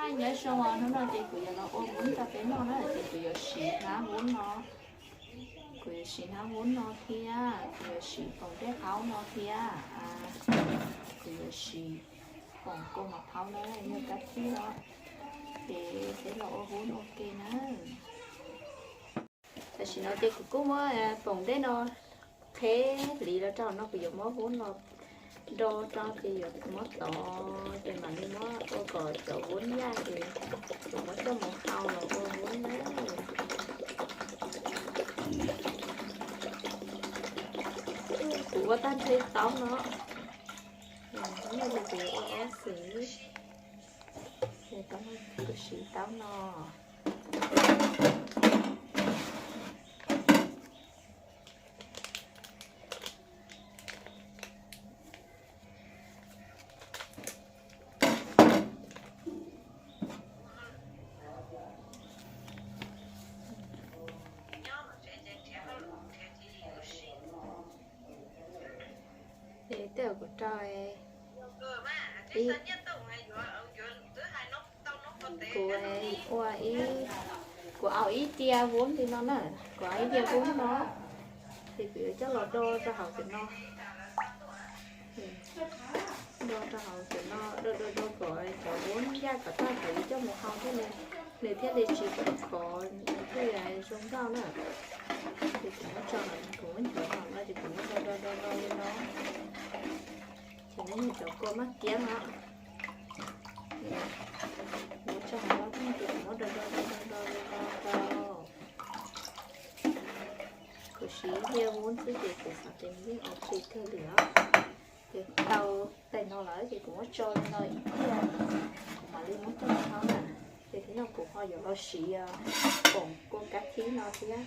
Nyob zoo, hnub no ces kuv yuav los ua vuab rau peb noj na, ces kuv yuav siv hnab vuab no, kuv yuav siv hnab vuab no thiab kuv yuav siv poom dej qaub no thiab, kuv yuav siv poom kua mov phaub na, yog kab thib os. Ces peb los ua vuab ua ke na. Tam sim no ces kuv kuj muab poom dej no qheb hliv los rau hauv no, kuv yuav muab vuab no do rau ces yuav muab tov ces mam li muab ua kom cov vuab yaj ces kuv muab coj mus hau los ua vuab na. Kuv ua tag nrho taub no, kuv ua ob xwm, kuv siv taub no. Ces tej zaum kuv rau, kuv ua ib, kuv au ib diav vuab li no na, kuv au ib diav vuab no, ces kuv yuav coj los do rau hauv cov no, do rau hauv cov no, do do do kom cov vuab yaj kom tag kom yuav coj mus hau thiaj li, nws thiaj li tsis khov, nws thiaj zoo nkauj na. Ces kuv muab tso, kuv muab nchuav no ces kuv muab do do do do li no, ces nws yog cov kua maj kiab no. Muab tso hauv no ces kuv muab do do do do do li no rau. Kuv siv ib diav vuab xwb ces kuv xav tias nws yeej ok kawg li os. Ces tau tais no lawm ces kuv muab tso li no ib pliag, kuv mam li muab coj mus hau na. Ces thib no kuv ho yuav los siv poom kua kab thib no thiab.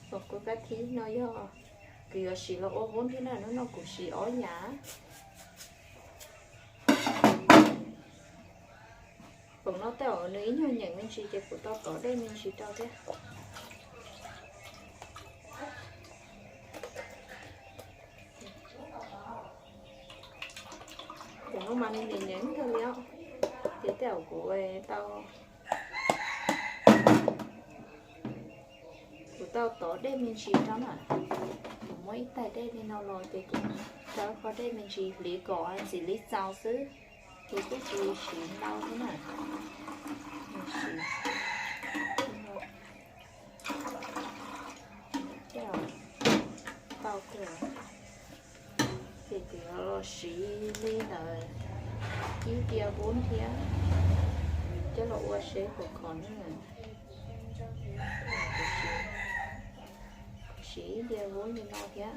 Poom kua kab thib no yog kuv yuav siv los ua vuab thiab na, hnub no kuv siv ob yam. Poom no tej zaum nws ib nyuag nyeem me ntsis ces kuv tau tov dej me ntsis rau thiab. Poom no mas nws nyeem nyeem kawg li os. Ces tej zaum kuv tau, kuv tau tov dej me ntsis rau na. Kuv muab ib tais dej li no los ces kuv rau qho dej me ntsis hliv kom ntxim li txaus xwb. Kuv kuj tsis siv ntau thiab na. Tau kawg. Ces kuv yuav los siv li ntawd ib diav vuab thiab coj los ua seb puas khov na. Siv ib diav vuab li no thiab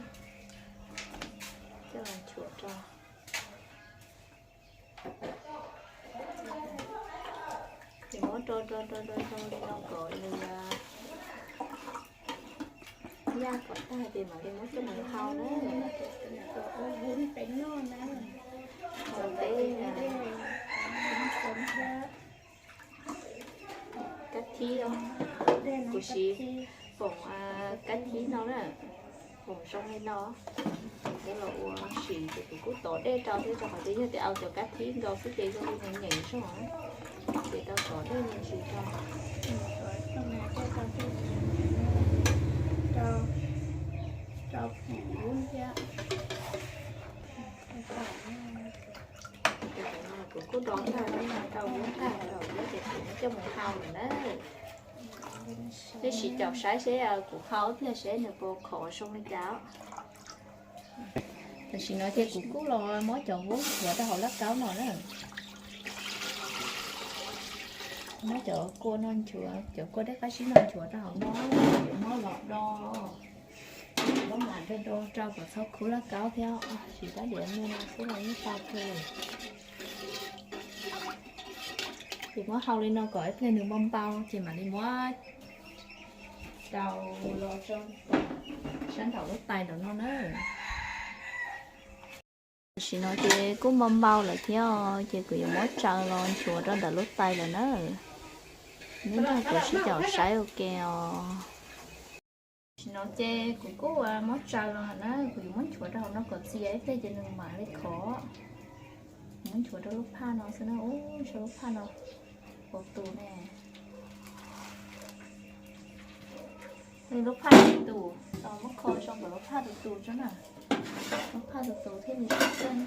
coj los nchuav rau. Ces muab do do do do do li no kom nws yaj kom tag ces mam li muab coj mus hau na. Hau peb kab thib, kuv siv poom kab thib no na, poom zoo li no. Kuv los ua sim ces kuv kuj tov dej rau thiab rau qhov tias yog tias au cov kab thib nkaus xwb ces zoo li nws nyeem zog. Ces tau tov dej me ntsis rau. Rau, rau, rau, kuv kuj do tag, rau vuab tag rau thiab ces kuv muab coj mus hau lawm na. Peb sim caum saib seb kuv hau ib pliag seb nws puas khov zoo li cas. Tam sim no ces kuv kuj los muab cov vuab nchuav rau hauv laj kaub no na. Muab cov kua no nchuav, cov kua dej qab zib no nchuav rau hauv no, muab los do, muab mam do do rau kom txhob khuv laj kaub thiab. Siv rab diav me no xwb los yeej tau kawg. Ces muab hau li no kom ib pliag nws npau npau ces mam li muab rau los rau sab nraum lub tais ntawm no na. Tam sim no ces kuj npau npau lawm thiab os, ces kuv yuav muab tsaws los nchuav rau ntawm lub tais lawm na. Neb nrog kuv sib caum saib ua ke os. Tam sim no ces kuv kuj muab tsaws los na, kuv yuav muab nchuav rau hauv no kom txias ib pliag ces nws mam li khov. Muab nchuav rau lub phaj no xwb na, ub, sau lub phaj no puas tus ne. Lub phaj tus, muab kho zoo kom lub phaj tus tus tso na. Lub phaj tus tus thiaj li txawj.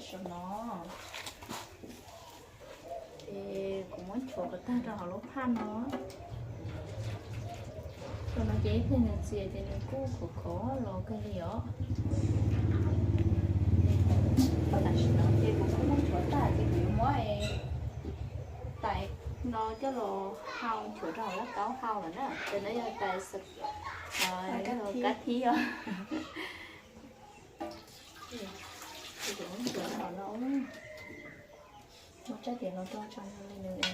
Saum no, ces kuv muab nchuav kom tag rau hauv lub phaj no. Thaum no ces ib pliag nws txias ces nws kuj khov khov los kawg li os. Tam sim no ces kuv kuj muab nchuav tag ces kuv yuav muab tais no coj los hau, nchuav rau hauv lub taub hau lawm na, ces no yog tais kab thib os. Muab tsab tias los rau tso li nws,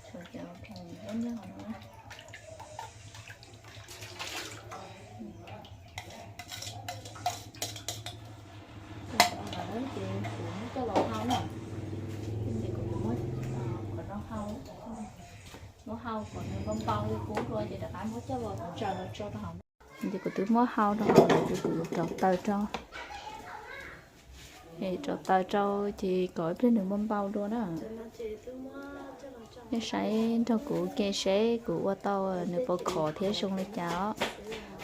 tshuav cov khoom nyob nyob hauv no. Ces kuv muab coj los hau na, ces kuv muab qhov no hau, muab hau kom nws npau npau li qub dua ces rov qab muab coj los tsaws los tso rau hauv. Ces kuv twb muab hau rau hauv lawm ces kuv yuav rauv taws rau. Rauv taws rau ces kom ib pliag nws npau npau dua na. Nej saib nrog kuv ua ke seb kuv ua tau nws puas khov thiab zoo li cas os.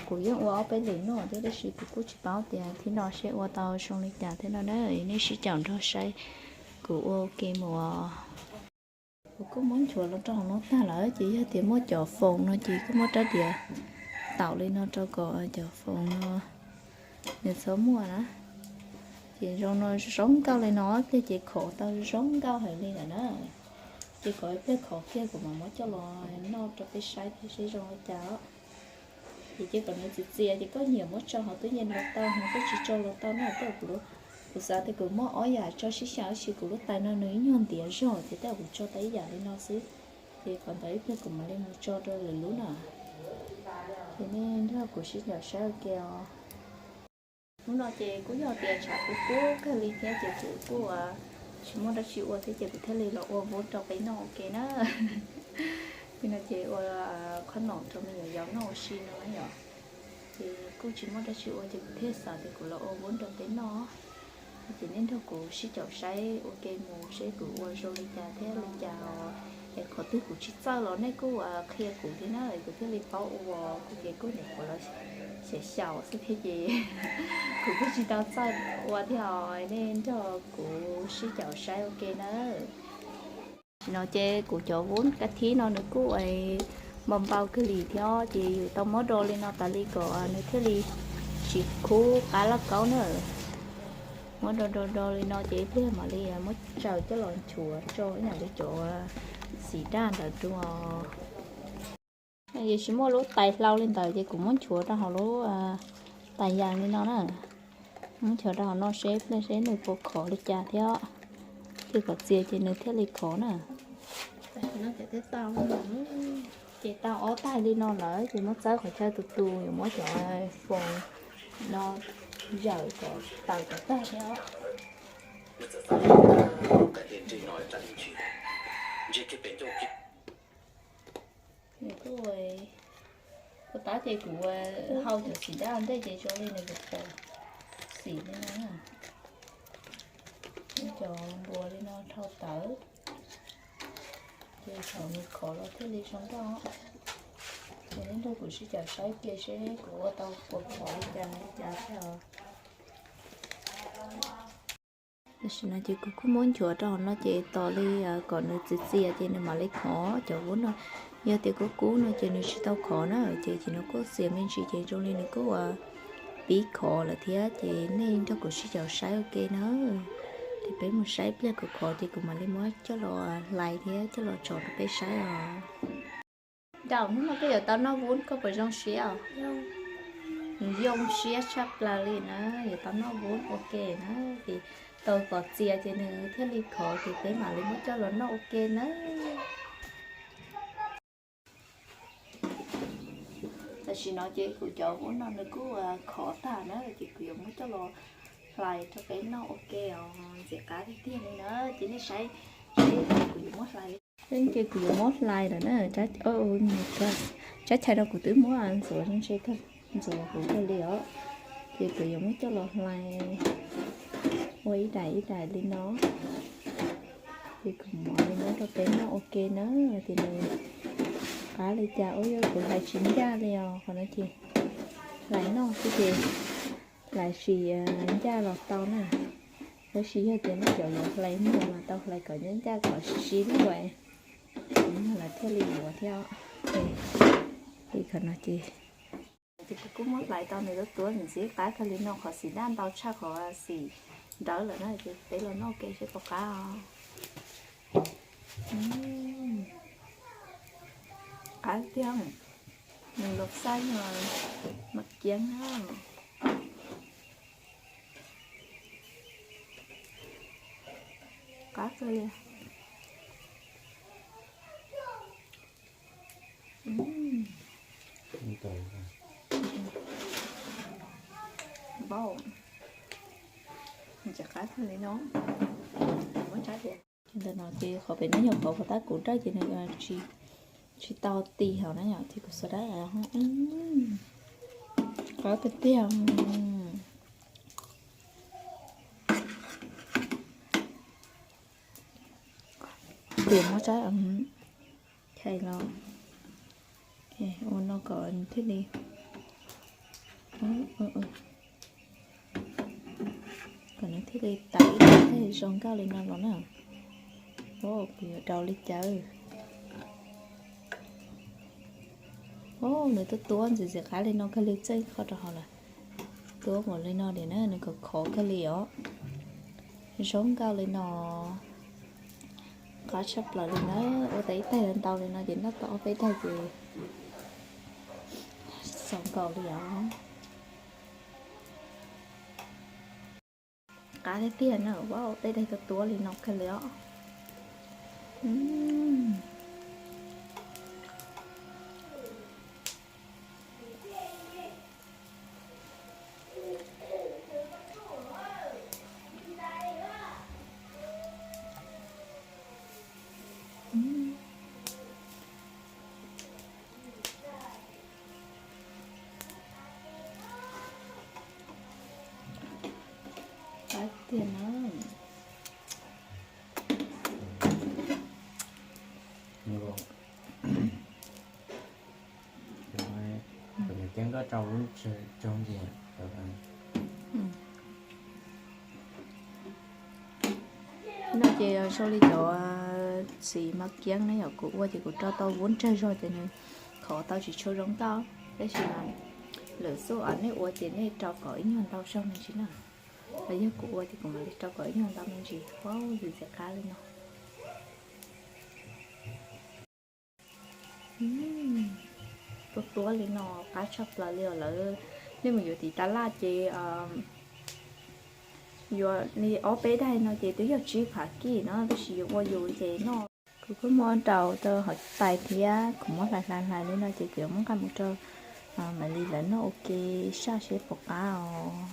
Kuv yeej ua ob peb lwm no thiab tab sis kuv kuj tsis paub tias thib no seb ua tau zoo li cas thiab no na. Nej sib caum nrog saib kuv ua ua ke mus os. Kuv kuj muab nchuav los rau hauv no tag lawm ces yog tias muaj cov foos no ces kuj muab rab diav taum li no rau kom cov foos no nws txhob muaj na. Ces zoo no zoo nkauj li no, ib pliag ces khov tau zoo nkauj heev li lawm na. Ces kom ib pliag khov kiag kuv mam muab coj los noj rau peb saib thiab seb zoo li cas os. Ces cia kom nws txias txias ces koj nyiam muab tso hauv tub yees los tau, ho koj tsis tso los tau na. Tej kuv, kuv xav tias kuv muab ob yam tso sib xyaw tab sis kuv lub tais no nws ib nyuag ntiav zog ces tej kuv tso tau ib yam li no xwb. Ces qhov ntawd ib pliag kuv mam li mus tso rau lwm lub na. Ces nej nrog kuv sib caum saib ua ke os. Hnub no ces kuj yog tias tshav kub kub kawg li thiab ces kuv kuj tsis muaj dab tsi ua thiab ces kuv thiaj li los ua vub rau peb noj ua ke na. Hnub no ces ua khob noom rau me nyuam yaus noj ua si no na yom. Ces kuj tsis muaj dab tsi ua ces kuv thiaj xav tias kuv los ua vub rau peb noj. Ces nej nrog kuv sib caum saib ua ke mus seb kuv ua zoo li cas thiab li cas os. Es qhov twg kuv tsis txawj los nej kuj qhia kuv thiab na, kuv thiaj li paub ua. Kuv ces kuj nyuam qhuav los xyaum xyaum xwb thiab ces kuv kuj tsis tau txawj ua thiab os. Nej nrog kuv sib caum saib ua ke na. Tam sim no ces kuv cov vub kab thib no nws kuj npau npau kawg li thiab ces yus tau muab do li no tas li kom nws thiaj li tsis khub qab lauj kaub na. Muab do do do li no ces ib pliag mam li muab tsaws coj los nchuav tso ib yam li cov xim daj ntawd dua. Yus tsis muaj lub tais hlau li ntawd ces kuv muab nchuav rau hauv lub tais yas li no na. Muab nchuav rau hauv no seb pliag seb nws puas khov li cas thiab. Cia kom txias ces nws thiaj li khov na. Ces tau ob tais li no lawm ces muab txawb qhov chaw tus tus yuav muab cov foos no zawm kom tawm kom tag thiab. Kuv tab ces kuv hau cov xim daj ntej ces zoo li nws pom xim li no na. Cov npua li no dhau tawv ces thaum nws khov los thiaj li zoo nkauj. Ces nej nrog kuv sib caum saib cia seb kuv ua tau puas khov li cas li cas thiab os. Tam sim no ces kuv kuj muab nchuav rau hauv no ces tos li kom nws txias txias ces nws mam li khov cov vub no. Yog tias kub kub no ces nws tsis tau khov na, ces ces nws kuj txias me ntsis ces zoo li nws kuj ua pib khov lawm thiab ces nej nrog kuv sib caum saib ua ke na. Ces peb mus saib pliag kom khov ces kuv mam li muab coj los hlais thiab coj los tso rau peb saib os. Daum, hnub no koj yuav tau noj vub koj puas zoo siab os? Nws yoo siab tshaj plaws li na, yuav tau noj vub ua ke na, ces tau kom txias ces nws thiaj li khov ces peb mam li muab coj los noj ua ke na. Tam sim no ces kuv cov vub no nws kuj khov tag na ces kuv yuav muab coj los hlais rau peb noj ua ke os, ntxim qab tiag tiag li na. Ces nej saib seb kuv yuav muab hlais li. Ces kuv yuav muab hlais lawm na, tsab chaw no kuv twb muab ntxuav ntshe kawg, ntxuav huv kawg li os. Ces kuv yuav muab coj los hlais ua ib daim ib daim li no. Ces kuv muab li no rau peb noj ua ke na, ces nws qab li cas ua yog kuv hlais tsis ncaj li os, qhov no ces hlais noj xwb ces hlais tsis ncaj los tau na. Tab sis yog tias nej cov yuav hlais muag mas tau hlais kom ncaj ncaj kom sib sib luaj, kuv muag lawv thiaj li yuav thiab. Ces qhov no ces, ces kuv kuj muab hlais tau nws tuab tuab ntxim qab kawg li no, qhov xim daj ntau tshaj qhov xim nrawv lawm na, ces peb los noj ua ke seb puas qab os. Qab tiag, nws los xaj yog mas kiab na. Qab kawg li. Ntawm no ces qhov pem no yog qhov tab kuv dawj ces nws tsis tau ti hauv na yom, ces kuv xa dab qab tiag tiag. Ces muab tsab chais los ua no kom nws thiaj li, kom nws thiaj li tawm ib co zoo nkauj li no los na. Kuv yuav rau li cas. Nws tuab tuab ntxim ntxim qab li no kawg li, txawj kho rau hauv lawm. Tuab npaum li no li na, nws khov khov kawg li os. Zoo nkauj li no. Qab tshaj plaws li na, ua tau ib taig ntau li no ces noj tau ob peb daig ces xaus nkaus li os. Qab tiag tiag na, ua ob peb daig tuab tuab li no kawg li os. Qab tiag na. Cov no ces zoo li cov txiv mab kiab na yom, kuv ua ces kuv rau tau vuab ntsawg zog ces nws khov tau tsis tshua zoo nkauj, tab sis mas lwm xub nej ua ces nej rau kom ib nyuag ntau zog me ntsis na. Los yog kuv ua ces kuv mam li rau kom ib nyuag ntau me ntsis, ua ntxim ntxim qab li no. Tuab tuab li no qab tshaj plaws li os lawv. Nej mus yuav tim tas laj ces yuav li ob peb daig no ces twb yog tsib phav kij no, tab sis yuav ua yus ces noj. Kuv kuj muab rau rau hauv tais thiab kuv muab hlais hlais hlais li no ces kuv yuav muab nqa mus rau mam li lawv noj ua ke saj seb puas qab os.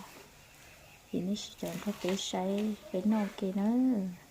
Ces nej sib caum nrog peb saib peb noj ua ke nawb.